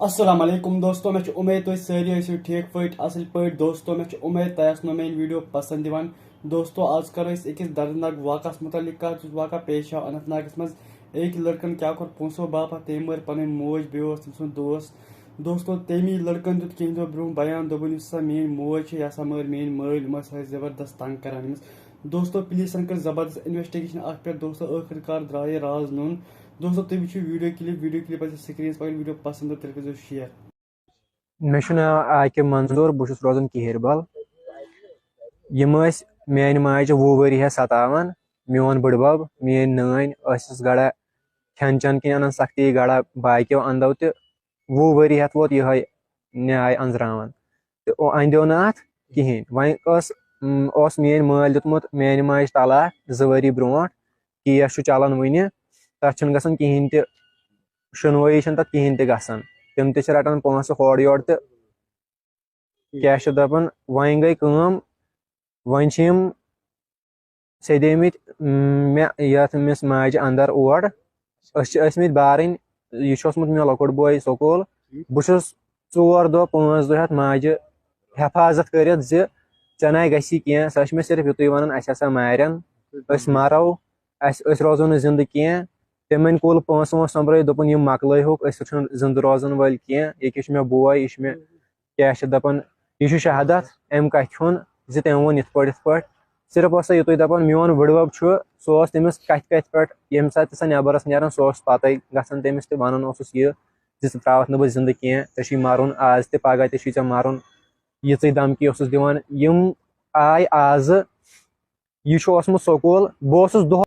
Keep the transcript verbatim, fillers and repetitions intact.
السلام علیکم دوستو، مےٚ چھِ اُمید تُہۍ سٲری ٲسِو ٹھیٖک پٲٹھۍ، اَصٕل پٲٹھۍ۔ دوستو، مےٚ چھِ اُمید تۄہہِ آسنو میٲنۍ video پسنٛد یِوان۔ دوستو، آز کرو أسۍ أکِس دردناک واقعس مُتعلق کتھ، یُس واقعہ پیش آو اننت ناگس منٛز۔ أکۍ لڑکن کیٛاہ کوٚر پونٛسو باپتھ، تٔمۍ مٲر پنٕنۍ موج، بیٚیہِ اوس تٔمۍ سُنٛد دوست۔ دوستو، تٔمی لڑکن دیُت کینٛہہ دۄہ برونٛہہ بیان، دوٚپُن، یُس ہسا میٲنۍ موج چھِ، یہِ ہسا مٲر میٲنۍ مٲلۍ، یِم ٲسۍ اَسہِ زبردست تنگ کران أمِس۔ دوستو، پلیٖسن کٔر زبردست investigation اتھ پٮ۪ٹھ۔ دوستو، ٲخٕر کار درٛاو یہِ راز نوٚن۔ دوستو، تُہۍ وٕچھِو video clip، video clip آسہِ screenس پٮ۪ٹھ، video پسنٛد تہٕ تیٚلہِ کٔرۍزیو share۔ مےٚ چھُ ناو عاقب منظور، بہٕ چھُس روزان کِہِربل۔ یِم ٲسۍ میانہِ ماجہِ وُہ ؤری ہٮ۪تھ ستاوان۔ میون بٕڈبب، میٲنۍ نٲنۍ ٲسِس گڑا کھٮ۪ن چٮ۪ن کِنۍ انان سختی، گڑا باقیو اندو تہِ۔ وُہ ؤری ہٮ۪تھ ووت یِہوٚے نیاے انزراوان۔ تہٕ او-، اندیو نہٕ اتھ کِہینۍ۔ وۄنۍ ٲس، م، اوس میٲنۍ مٲلۍ دیُتمُت میانہِ ماجہِ طلاق زٕ ؤری برونٛٹھ۔ case چھُ چلان وُنہِ، تتھ چھُنہٕ گژھان کِہینۍ تہِ، شُنوٲیی چھَنہٕ تَتھ کِہیٖنۍ تہِ گژھان۔ تِم تہِ چھِ رَٹان پونٛسہٕ ہورٕ یورٕ تہٕ کیٛاہ چھِ دَپان، وۄنۍ گٔے کٲم، وۄنۍ چھِ یِم سیٚدیمٕتۍ، م، مےٚ یَتھ أمِس ماجہِ اَندَر اور۔ أسۍ چھِ ٲسۍمٕتۍ بارٕنۍ، یہِ چھُ اوسمُت مےٚ لۄکُٹ بوے سکوٗل۔ بہٕ چھُس ژور دۄہ پانٛژھ دۄہ ہٮ۪تھ ماجہِ حفاظت کٔرِتھ زِ ژےٚ نَے گژھی کینٛہہ، سۄ چھِ مےٚ صرف یُتُے وَنان، اَسہِ ہسا مارن، أسۍ مَرو، اَسہِ، أسۍ روزو نہٕ زِندٕ کینٛہہ۔ تٔمۍ أنۍ کُل پونٛسہٕ وونٛسہٕ سۄمبرٲوِتھ، دوٚپُن، یِم مۄکلٲے ہوکھ، أسۍ چھِنہٕ زِندٕ روزَن وٲلۍ کینٛہہ۔ ییٚکیٛاہ چھُ مےٚ بوے، یہِ چھُ مےٚ، کیٛاہ چھِ دَپان، یہِ چھُ شہادت اَمہِ کَتھِ ہُنٛد زِ تٔمۍ ووٚن یِتھ پٲٹھۍ، یِتھ پٲٹھۍ۔ صرف اوس سۄ یُتُے دَپان، میون بٕڈبَب چھُ، سُہ اوس تٔمِس کَتھِ کَتھِ پٮ۪ٹھ، ییٚمہِ ساتہٕ تہِ سۄ نٮ۪بَر ٲس نیران، سُہ اوس پَتَے گژھان تٔمِس تہٕ وَنان اوسُس یہِ زِ ژٕ ترٛاوَتھ نہٕ بہٕ زِندٕ کینٛہہ، ژےٚ چھُے مَرُن آز تہِ، پَگاہ تہِ چھُے ژےٚ مَرُن۔ یِژٕے دھمکی اوسُس دِوان۔ یِم آے آزٕ، یہِ چھُ اوسمُت سکوٗل، بہٕ اوسُس دۄہَے